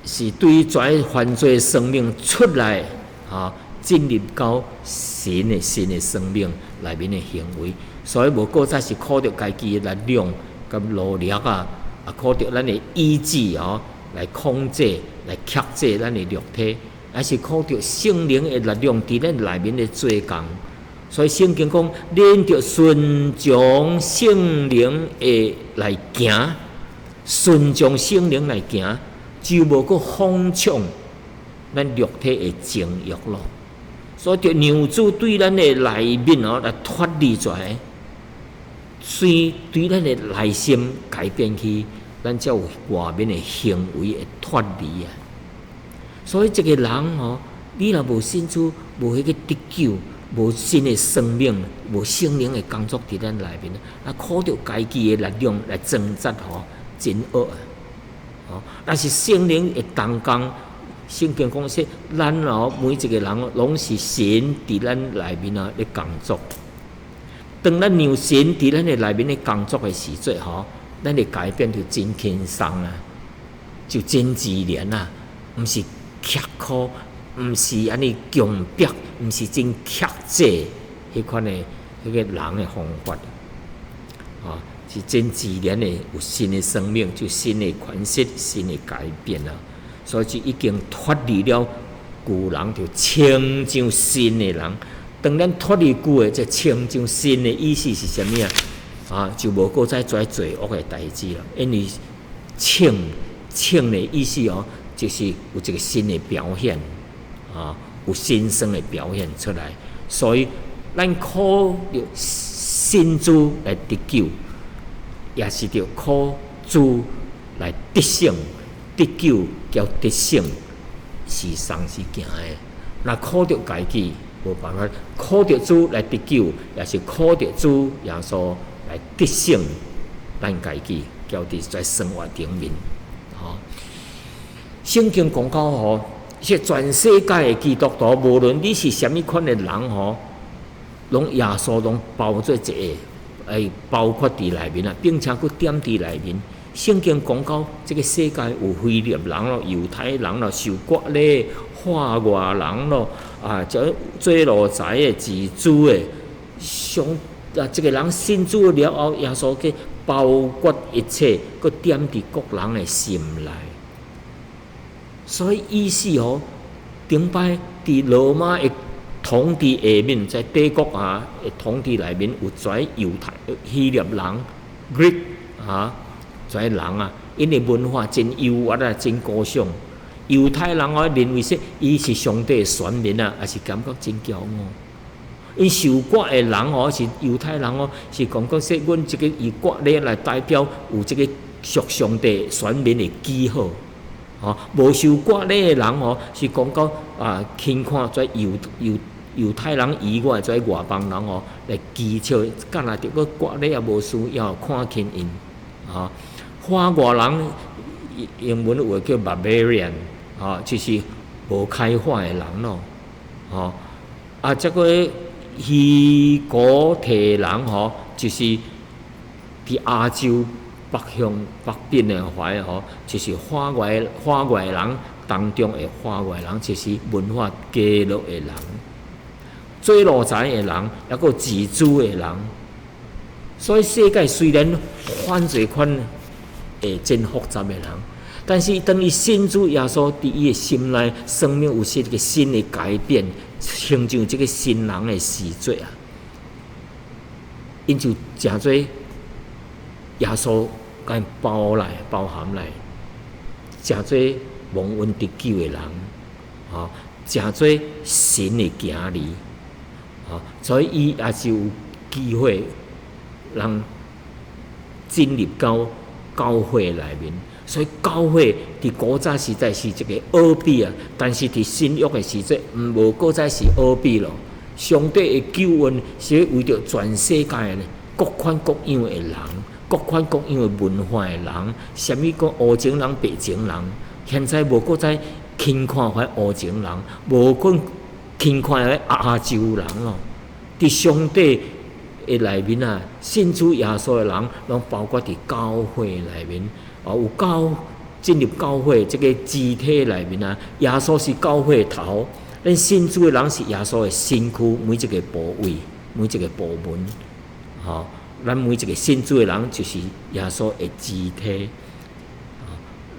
是對這犯罪生命出來，啊，進入到神的新的生命內面的行為，所以無閣再是靠著家己的力量佮努力啊，啊，靠著咱的意志哦來控制、來克制咱的肉體，而是靠著聖靈的力量佇咱內面的做工。所以聖經講，恁著順從聖靈的來行，順從聖靈來行，就無閣放縱咱肉體的情慾咯。所以，著讓主對咱的內面哦來脫離出來，隨對咱的內心改變去，咱才有外面的行為會脫離啊。所以，一個人哦，你若無信主，無彼個得救，無新的生命，無聖靈的工作佇咱內面，啊，靠著家己的力量來掙扎吼，真惡啊！吼，但是聖靈會同工，聖經講說，咱哦每一個人攏是神佇咱內面啊咧工作。當咱讓神佇咱的內面咧工作的時陣吼，咱的改變就真輕鬆啊，就真自然啊，毋是刻苦，毋是按呢強迫，毋是真克制彼款的彼個人的方法，啊，是真自然的有新的生命，就新的款式、新的改變啊。所以就已經脫離了舊人，就穿上新的人。當咱脫離舊的，這穿上新的意思是啥物啊？啊，就無閣再做罪惡的代誌了。因為穿穿的意思哦，就是有一個新的表現，啊，有新生的表現出來。所以咱靠著信主來得救，也是著靠主來得勝。得救佮得勝是同時行的。若靠著家己無辦法，靠著主來得救，也是靠著主耶穌來得勝。咱家己交佇在生活頂面，吼。聖經講到吼，是全世界的基督徒，無論你是啥物款的人吼，攏耶穌攏包做一個，會包括佇內面啊，並且閣踮佇內面。聖經講到，這個世界有希臘人咯、猶太人咯、受割禮、化外人咯，啊，這做奴才的、自主的，上啊，這個人信主了後，耶穌去包括一切，閣踮佇各人的心內。所以意思吼，頂擺佇羅馬的統治下面，在帝國啊的統治內面，有跩猶太、希臘人（Greek）啊，跩人啊，𪜶的文化真優越啊，真高尚。猶太人哦認為說，伊是上帝的選民啊，也是感覺真驕傲。𪜶受割的人哦，是猶太人哦，是感覺說，阮這個以割禮來代表有這個屬上帝選民的記號。吼，無受割禮的人哦，是講到啊，輕看這猶太人以外，這外邦人哦，來譏笑，敢若著閣割禮也無需要看輕𪜶。吼，化外人英文話叫 barbarian，吼，就是無開化的人咯。吼，啊，這個希古提人吼，就是佇亞洲北向北邊的懷吼，就是化外人當中的化外人，就是文化低落的人，做奴才的人，抑閣自主的人。所以世界雖然犯濟款會真複雜的人，但是當伊信主耶穌，佇伊的心內生命有一個新的改變，親像這個新人的時節啊，𪜶就誠做耶穌共包來包含來，誠做蒙恩得救的人，吼，誠做神的囝兒，吼，所以伊也是有機會，人進入到教會內面。所以教會佇古早時代是一個奧秘啊，但是佇新約的時陣，毋無閣再是奧秘咯。上帝的救恩是為著全世界的各款各樣的人，各款各樣的文化的人，啥物講烏種人、白種人，現在無閣再輕看遐烏種人，無閣輕看遐亞洲人咯。佇上帝的內面啊，信主耶穌的人，攏包括佇教會內面，啊，有教進入教會這個肢體內面啊，耶穌是教會頭，咱信主的人是耶穌的身軀，每一個部位，每一個部門，吼，咱每一個信主的人就是耶穌的肢體，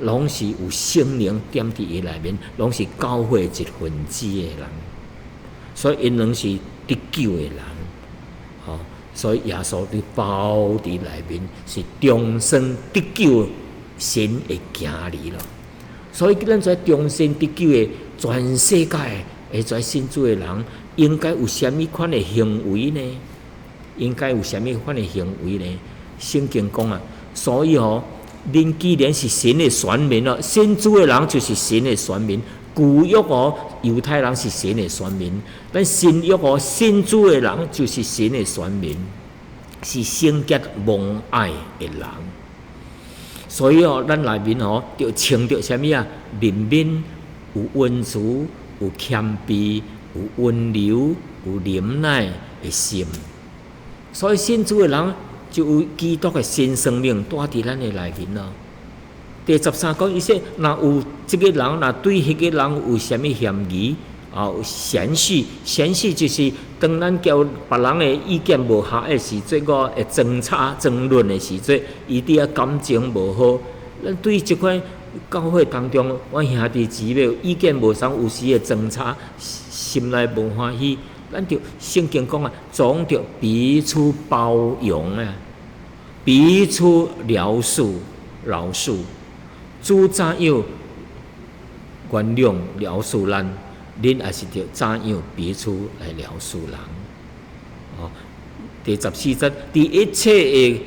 攏是有聖靈踮佇伊內面，攏是教會一份子的人，所以𪜶攏是得救的人，吼，所以耶穌佇包佇內面是終身得救神的囝兒咯。所以咱這終身得救的全世界的這信主的人，應該有啥物款的行為呢？應該有啥物款的行為呢？聖經講啊，所以吼，恁既然是神的選民咯，信主的人就是神的選民。舊約哦，猶太人是神的選民；咱新約哦，信主的人就是神的選民，是聖潔蒙愛的人。所以哦，咱內面哦，著穿著啥物啊？憐憫、有恩慈、有謙卑、有溫柔、有忍耐的心。所以信主的人就有基督的新生命蹛佇咱的內面咯。第十三講，伊說，若有這個人，若對彼個人有啥物嫌疑啊？嫌隙，嫌隙就是當咱交別人的意見無合的時陣，個會爭吵、爭論的時陣，伊佇遐感情無好。咱對這款教會當中，阮兄弟姊妹意見無相，有時會爭吵，心內無歡喜。咱著聖經講啊，總著彼此包容啊，彼此饒恕、饒恕。主怎樣原諒饒恕咱，恁也是著怎樣彼此來饒恕人。哦，第十四節，佇一切的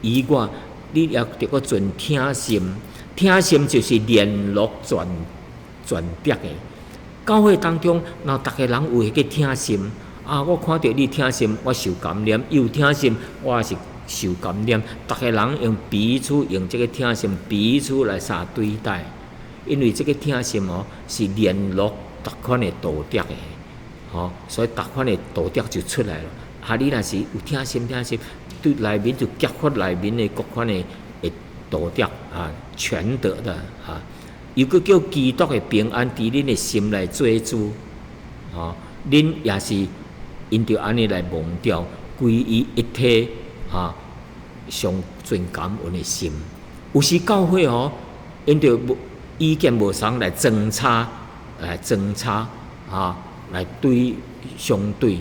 以外，你也著閣存疼心。疼心就是聯絡全全德的。教會當中，若逐个人有彼個疼心，啊，我看著你疼心，我受感染；伊有疼心，我也是受感染，逐个人用彼此用這个疼心彼此來相對待，因為這个疼心哦是聯絡逐款的道德的，吼，所以逐款的道德就出來了。啊，你若是有疼心疼心，對內面就激發內面的各款的道德啊，全德的啊，又閣叫基督的平安佇恁的心內做主，吼，恁也是因著按呢來忘掉歸伊一體啊，常存感恩的心。有時教會吼，𪜶著無意見無相來爭吵，來爭吵啊，來對相對。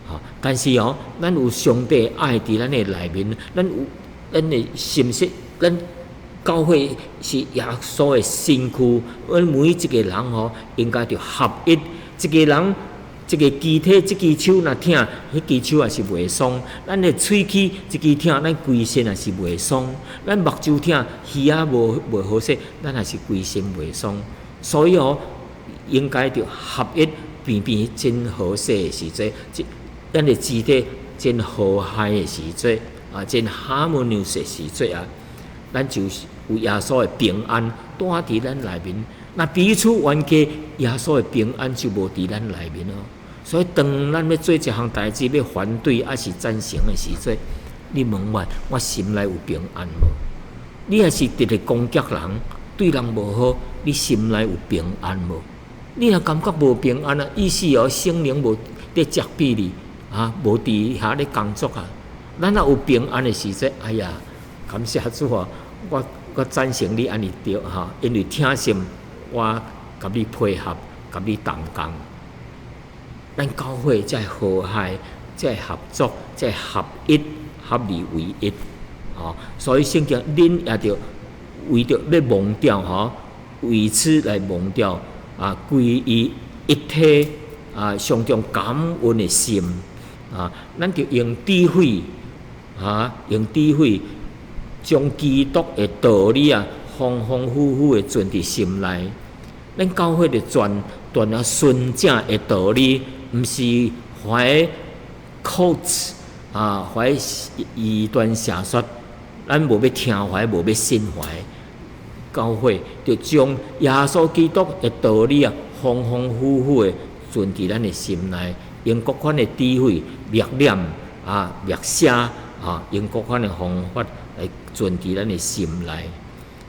啊！但是哦，咱有上帝愛佇咱的內面，咱有咱的心識，咱教會是耶穌的身軀，阮每一個人吼，應該著合一。一個人，一个肢體，這支手若疼，彼支手也是袂爽。咱的喙齒一支疼，咱規身也是袂爽。咱目睭疼，耳仔無袂好勢，咱也是規身袂爽。所以哦，應該著合一，變變真和諧的時陣，咱的肢體真和諧的時陣，啊，真 harmonious 的時陣啊，咱就是有耶穌的平安蹛佇咱內面。若彼此冤家，耶穌的平安就無佇咱內面哦。所以當咱欲做一項代誌，欲反對抑是贊成的時陣，你問我，我心內有平安無？你若是直直攻擊人，對人無好，你心內有平安無？你若感覺無平安啊，意思哦，聖靈無佇責備你啊，無佇遐咧工作啊。咱若有平安的時陣，哎呀，感謝主啊！我贊成你按呢對哈，因為疼心，我共你配合，共你同工。咱教會才會和諧，才會合作，才會合一，合二為一。吼，所以聖經恁也著為著欲忘掉吼，為此來忘掉啊，歸伊一體啊，常常感恩的心啊，咱著用智慧啊，用智慧將基督的道理啊，豐豐富富的存佇心內。咱教會著傳傳啊純正的道理，毋是懷 quotes 啊，懷異端邪說，咱無欲聽懷，無欲信懷。教會就將耶穌基督的道理啊，豐豐富富的存佇咱的心內，用各款的智慧默念啊、默寫啊，用各款的方法來存佇咱的心內。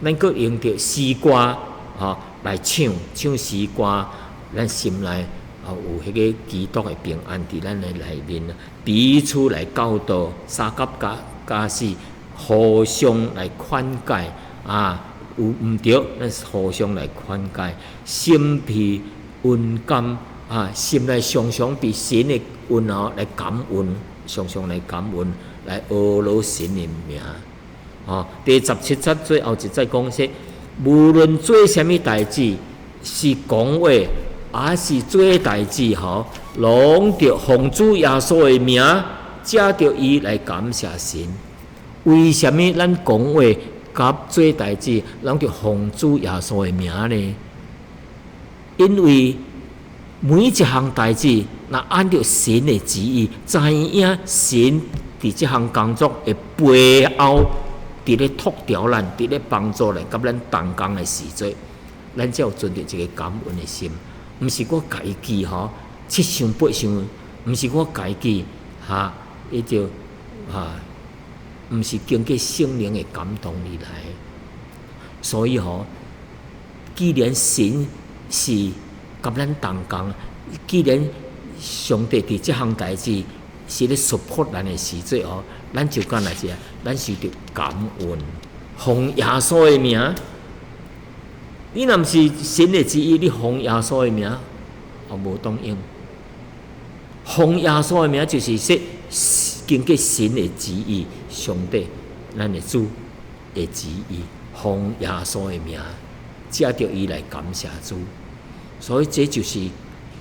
咱閣用著詩歌啊來唱唱詩歌，咱心內啊有彼个基督的平安佇咱的內面，彼此來教導，相佮教教示，互相來勸誡啊，有毋對，咱互相來勸誡，心被恩感啊，心內常常被神的恩哦來感恩，常常來感恩，來阿羅神的名。哦，第17節最後一節講說，無論做啥物代誌，是講話抑是做代誌，吼，攏著奉主耶穌的名，藉著伊來感謝神。為啥物咱講話佮做代誌，攏著奉主耶穌的名呢？因為每一項代誌，若按著神的旨意，知影神佇這項工作的背後，佇咧托調咱，佇咧幫助咱，佮咱同工的時陣，咱才有存著一個感恩的心。毋是我家己吼，七想八想，毋是我家己哈，伊就哈，毋是經過聖靈的感動而來。所以吼，既然神是佮咱同工，既然上帝佇這項代誌是咧 support 咱的時陣吼，咱就干焦是啊，咱是著感恩，奉耶穌的名。你若毋是神的旨意，你奉耶穌的名，也無當用。奉耶穌的名就是說，經過神的旨意，上帝咱的主的旨意，奉耶穌的名，藉著伊來感謝主。所以這就是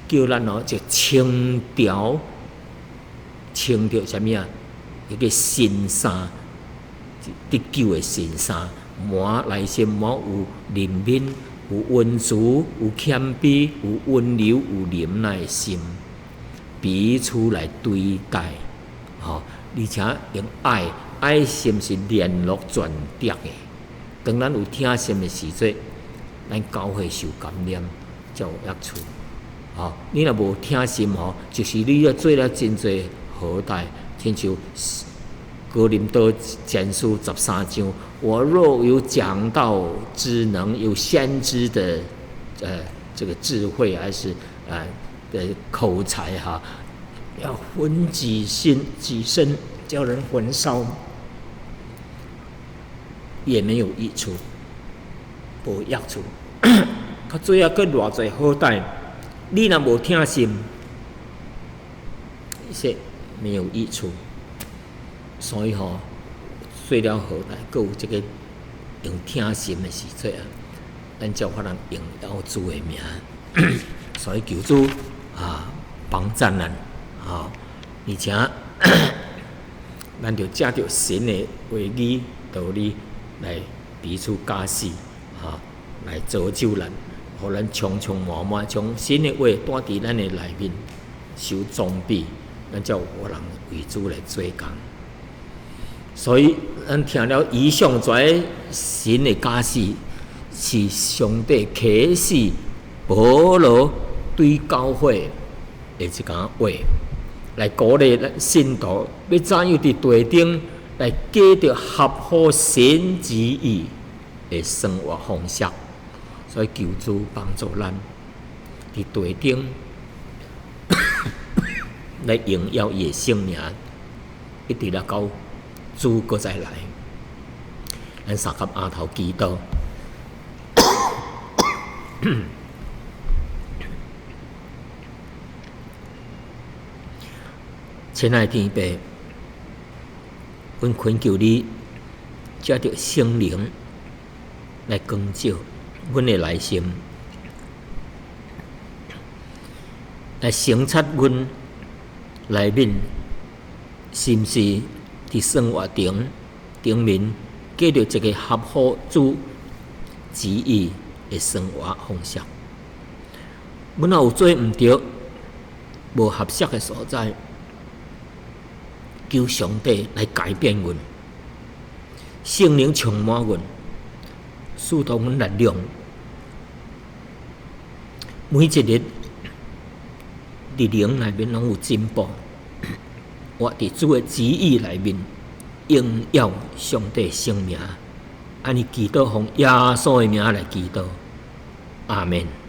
叫咱哦，就穿著穿著啥物啊？一个新衫，得救的新衫，滿內心滿有憐憫、有恩慈、有謙卑、有溫柔、有忍耐的心，彼此來對待，吼，而且用愛，愛心是聯絡全德的。當咱有疼心的時陣，咱教會受感染才有益處。吼，你若無疼心吼，就是你咧做了真濟好代，親像哥林多前書13章，我若有講道之能，有先知的這個智慧，還是的口才哈，要焚己心己身，叫人焚燒，也沒有益處，無益處。較最後閣偌濟好代，你若無疼心，是沒有益處。所以吼，做了好代，閣有這個用疼心的時陣啊，咱才有法通榮耀主的名。所以求主啊，幫贊咱啊，而且咱就藉著神的話語道理來彼此教示啊，來造就咱，予咱充充滿滿，將神的話帶佇咱的內面受裝備，咱才有可能為主來做工。所以，咱聽了以上這神的教示，是上帝啟示保羅對教會的一工話，來鼓勵咱信徒欲怎樣佇地頂來過著合乎神旨意的生活方式。所以求主幫助咱佇地頂來榮耀伊的聖名，一直來到主閣再來。咱三匣阿頭祈禱。親愛的天父，阮懇求你藉著聖靈來光照阮的內心，來省察阮內面是毋是佇生活頂頂面過著一個合乎主旨意的生活方式。阮若有做毋著、無合適的所在，求上帝來改變阮，聖靈充滿阮，賜予阮力量。每一日佇靈內面攏有進步，活佇主的旨意內面，榮耀上帝聖名。按呢祈禱，奉耶穌的名來祈禱，阿們。